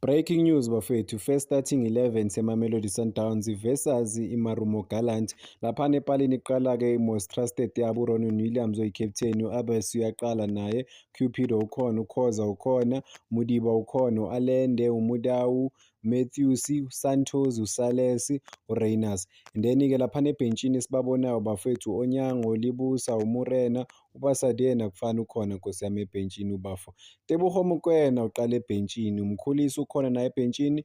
Breaking news bafethu, first starting 11 seMamelodi Sundowns versus iMarumo Gallants. Laphana epalini iqala-ke i-most trusted yabo uRonwen Williams oyi-captain, u-Aubaas uyaqala naye, Cupido ukhona, uKhoza ukhona, Modiba ukhona, u-Allende, uMudau, Matthews, uSantos, uSales, uRayners. And then-ke laphana ebhentshini esibabonayo bafethu u-Onyango, Lebusa, uMorena, uBasadien akufani ukhona nkosi yami ebhentshini ubafo. Teboho Mokoena uqala ebhentshini, uMkhulise ukhona naye ebhentshini.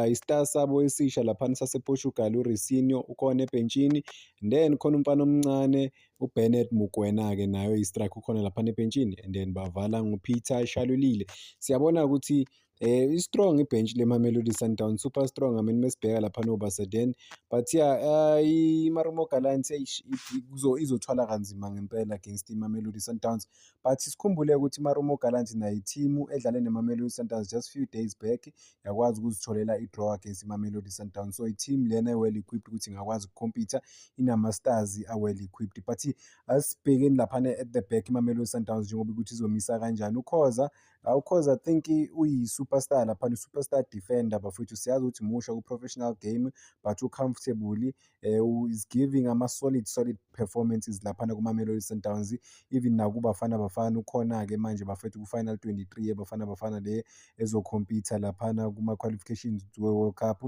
I-star sabo esisha laphana sasePortugal uRisinho ukhona ebhentshini. And then khona umfana omncane uBennett Mokoena-ke naye oyi-striker ukhona laphana ebhentshini. And then bavala ngoPeter Shalulile. Siyabona ukuthi i-strong ibhentshi leMamelodi Sundowns, super strong. I mean mesibheka laphana oBasadien, but yeah, iMarumo Gallants izothwala kanzima ngempela against iMamelodi Sundowns. But sikhumbule ukuthi iMarumo Gallants nayo i-team edlale neMamelodi Sundowns just few days back, yakwazi ukuzitholela i-draw against iMamelodi Sundowns. So i-team lena e-well equipped ukuthi ingakwazi uku-compete, inama-stars a-well equipped. But asibhekeni laphana at the back iMamelodi Sundowns njengoba ukuthi izomisa kanjani. uKhoza, uKhoza I think uyi-superstar laphana, i-superstar defender bafowethu. Siyazi ukuthi musha ku-professional game but u-comfortable, is giving ama-solid solid performances laphana kuMamelodi Sundowns, even nakuBafana Bafana ukhona-ke manje bafethu ku-final 23 yeBafana Bafana le ezo-compete laphana kuma-qualifications we-World Cup.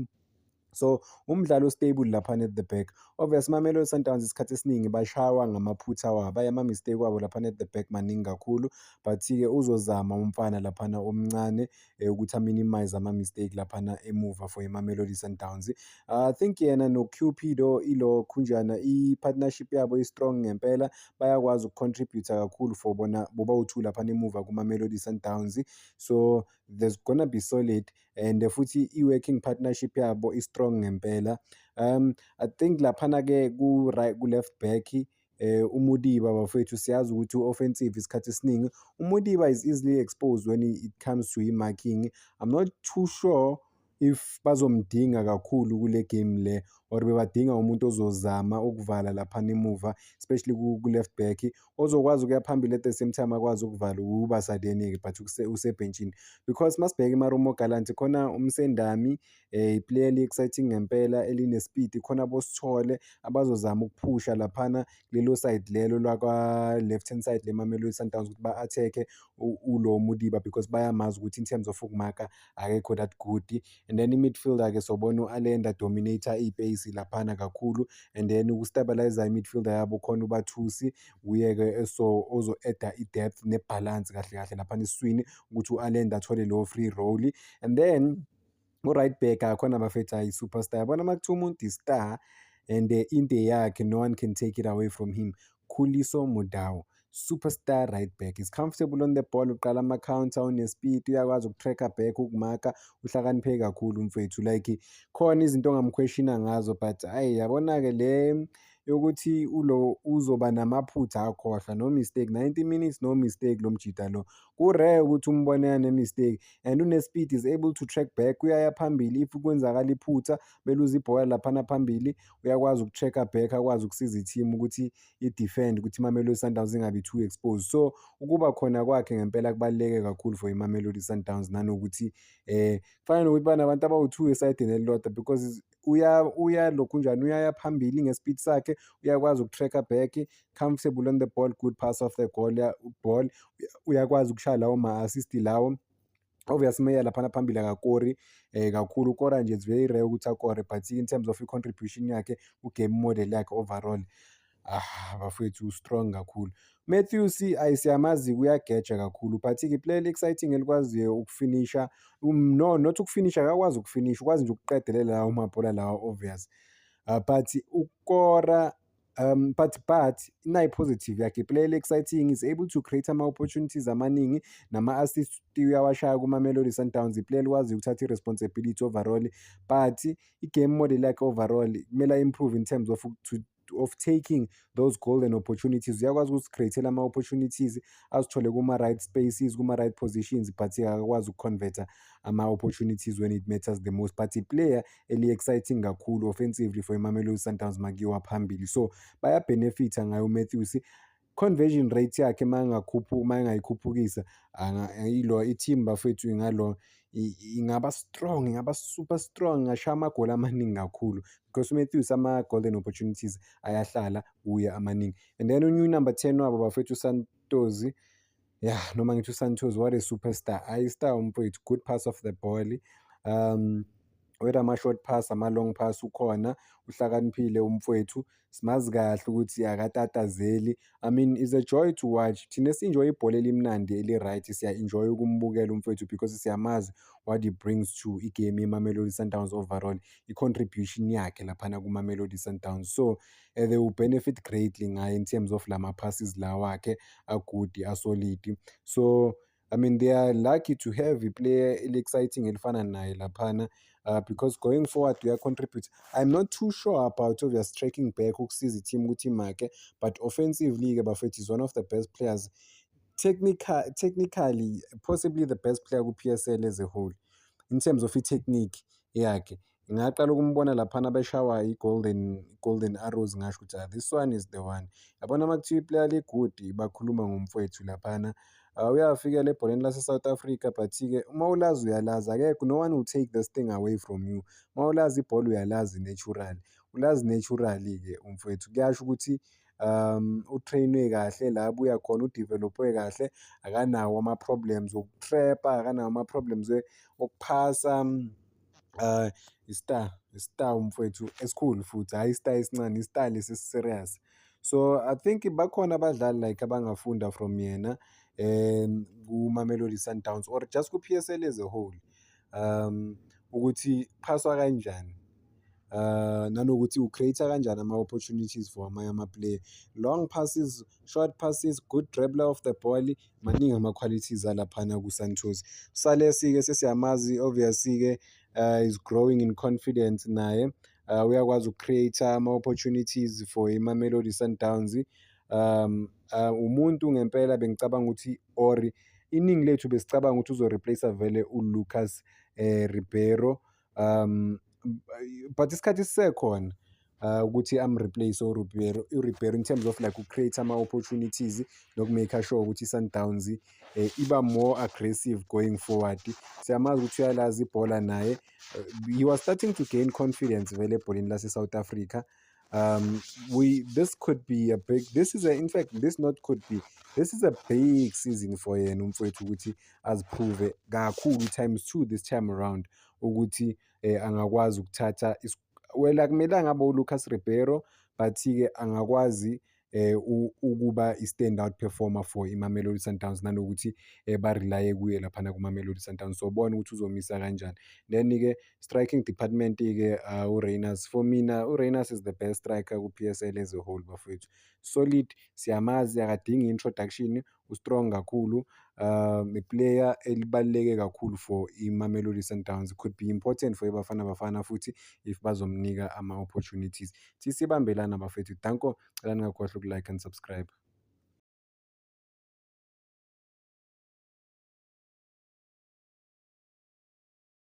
So umdlalo stable laphana at the back. Obvious Mamelodi Sundowns isikhathi esiningi bashawa ngamaphutha wabo, ama-mistake wabo laphana at the back maningi kakhulu, but-ke uzozama umfana laphana omncane ukuthi a-minimize ama-mistake laphana emuva for iMamelodi Sundowns. I think yena no-Cupido ilokhunjana i-partnership yabo i-strong ngempela, bayakwazi uku-contribute kakhulu for bona bobawu-two laphana emuva kuma-Mamelodi Sundowns. So there's gonna be solid and futhi i-working partnership yabo i-strong ngempela. I think laphana-ke ku-right, ku-left back uModiba bafowethu, siyazi ukuthi u-offensive isikhathi esiningi. UModiba is easily exposed when it comes to i-marking. I'm not too sure if bazomdinga kakhulu kule game le or bebadinga umuntu ozozama ukuvala laphana emuva, especially ku-left back ozokwazi ukuya phambili at the same time akwazi ukuvala uBasadien-ke, but usebhentshini because masibheka iMarumo Gallants khona uMsendami, i-player eli-exciting ngempela eline-speed, khona aboSithole abazozama ukuphusha laphana kulelo side lelo lwakwa-left hand side leMamelodi Sundowns ukuthi ba-attack-e ulo Modiba because bayamazi ukuthi in terms of ukumaka akekho that good. And then i-midfielder-ke sobona u-Allende dominate-a i-pace laphana kakhulu, and then uku-stabilize i-midfielder yabo khona uBathusi uye-ke so ozo-add-a i-depth ne-balance kahle kahle laphana esiswini ukuthi u-Allende athole leyo free role. And then u-right back akhona bafethu, ayi superstar, yabona uma kuthiwa umuntu i-star and into yakhe, no one can take it away from him. Khuliso Mudau, superstar right back, is comfortable on the ball, uqala ama-counter, une-speed, uyakwazi uku-track-a back, ukumaka, uhlakaniphe kakhulu umfethu. Like khona izinto ongam-questiona ngazo, but hhayi yabona-ke le yokuthi ulo uzoba namaphutha, akhohlwa, no mistake, 90 minutes no mistake lo mjida lo. Ku-rare ukuthi umbone ane-mistake and une-speed, is able to track back, uyaya phambili if kwenzakala iphutha beluza ibhola laphana phambili, uyakwazi uku-track-a back, akwazi ukusiza i-team ukuthi i-defend ukuthi iMamelodi Sundowns ingabi too exposed. So ukuba khona kwakhe ngempela kubaluleke kakhulu for iMamelodi Sundowns, nanokuthi kufana nokuthi banabantu abawu-two esayidini elilodwa because uya lokhunjani, uyaya phambili nge-speed sakhe, uyakwazi uku-track-a back, comfortable on the ball, good pass of the goal ball, uyakwazi ukushaya lawo ma-assist lawo. Obvious uma eya laphana phambili akakori kakhulu, ukora nje it's very rare ukuthi akore, but in terms of i-contribution yakhe ku-game model yakhe overall, ah bafowethu, strong kakhulu. Matthews ayi siyamazi uyageja kakhulu, but-ke i-player eli-exciting elikwaziyo ukufinisha, no not ukufinisha, akakwazi ukufinisha, ukwazi nje ukuqedelela lawo mabhola lawa obvious, but ukukora but nayi i-positive yakhe, i-player eli-exciting, is able to create ama-opportunities amaningi nama-assist uyawashaya kuma-Mamelodi Sundowns, i-player elikwaziyo ukuthatha i-responsibility overall, but i-game model yakhe overall kumele a-improve in terms of of taking those golden opportunities. Uyakwazi ukuzi-create-ela ama-opportunities, azithole kuma-right spaces, kuma-right positions, but akakwazi uku-convert-a ama-opportunities when it matters the most. But i-player eli-exciting kakhulu offensively for iMamelodi Sundowns makuyiwa phambili, so baya-benefit-a ngayo uMatthews. Conversion rate yakhe uma engayikhuphukisa ilo i-team bafethu ingalo Ingaba strong, ingaba super strong, ingashaya amagoli amaningi kakhulu because uMatthews ama-golden opportunities ayahlala kuye amaningi. And then u-new number 10 wabo, bafethu, uSantos, yeah, noma ngithi uSantos, what a superstar, ayi-star umfowethu, good pass of the ball, whether ama-short pass, ama-long pass, ukhona, uhlakaniphile umfowethu, simazi kahle ukuthi akatatazeli. I mean, is a joy to watch. Thina esi-enjoy ibhola elimnandi eli-right, siya-enjoy ukumbukela umfowethu because siyamazi what he brings to igame yeMamelodi Sundowns overall, i-contribution yakhe laphana kuMamelodi Sundowns. So they will benefit greatly ngaye in terms of lama-passes la wakhe a-good, a-solid. So I mean, they are lucky to have i-player eli-exciting elifana naye laphana because going forward uya-contribute. I'm not too sure about obvious tracking back ukusiza i-team ukuthi imake, but offensively-ke, bafethu, is one of the best players. Technically, possibly the best player ku-PSL as a whole in terms of i-technique yakhe. Ngaqala ukumbona laphana beshawa i-Golden Arrows, ngasho ukuthi, "Ah, this one is the one." Yabona uma kuthiwa i-player li-good, bakhuluma ngomfowethu laphana. Uyafikela ebholeni lase-South Africa, but-ke uma ulazi uyalazi, akekho, no one will take this thing away from you. Uma ulazi ibhola uyalazi naturally, ulazi naturally-ke umfowethu. Kuyasho ukuthi u-train-we kahle la abuya khona, u-develop-we kahle, akanawo ama-problems woku-trap-a, akanawo ama-problems wokuphasa. I-star, i-star umfowethu esikhulu futhi, hhayi i-star esincane, i-star lesi esi-serious. So I think bakhona abadlali like abangafunda from yena kuMamelodi Sundowns or just ku-PSL as a whole, ukuthi kuphaswa kanjani, nanokuthi u-create-a kanjani ama-opportunities for amanye ama-player. Long passes, short passes, good dribbler of the ball, maningi ama-qualities alaphana ku-Santos. Sales-ke sesiyamazi, obviously-ke is growing in confidence naye, uyakwazi uku-create-a ama-opportunities for iMamelodi Sundowns. Umuntu ngempela bengicabanga ukuthi or iningi lethu besicabanga ukuthi uzo-replace-a vele uLucas Ribeiro, but isikhathi sisekhona ukuthi am-replace uRibeiro, uRibeiro in terms of like uku-create ama-opportunities noku-make sure ukuthi i-Sundowns iba more aggressive going forward. Siyamazi ukuthi uyalazi ibhola naye, he was starting to gain confidence vele ebholeni lase-South Africa. We this could be a big this is a in fact, this not could be, this is a big season for yena umfowethu ukuthi azi-prove kakhulu times two this time around ukuthi angakwazi ukuthatha, well, akumelanga abe uLucas Ribeiro, but-ke angakwazi ukuba i-stand out performer for iMamelodi Sundowns nanokuthi ba-rely-e kuye laphana kuMamelodi Sundowns. Sobona ukuthi uzomisa kanjani. Then-ke striking department-ke, uRayners, for mina uRayners is the best striker ku-PSL as a whole, bafowethu. Solid, siyamazi, akadingi i-introduction, u-strong kakhulu, i-player elibaluleke kakhulu for iMamelodi Sundowns, could be important for iBafana Bafana futhi if bazomnika ama-opportunities. Thi sibambe lana, bafethu, danko, cela ningakhohlwa uku-like and subscribe.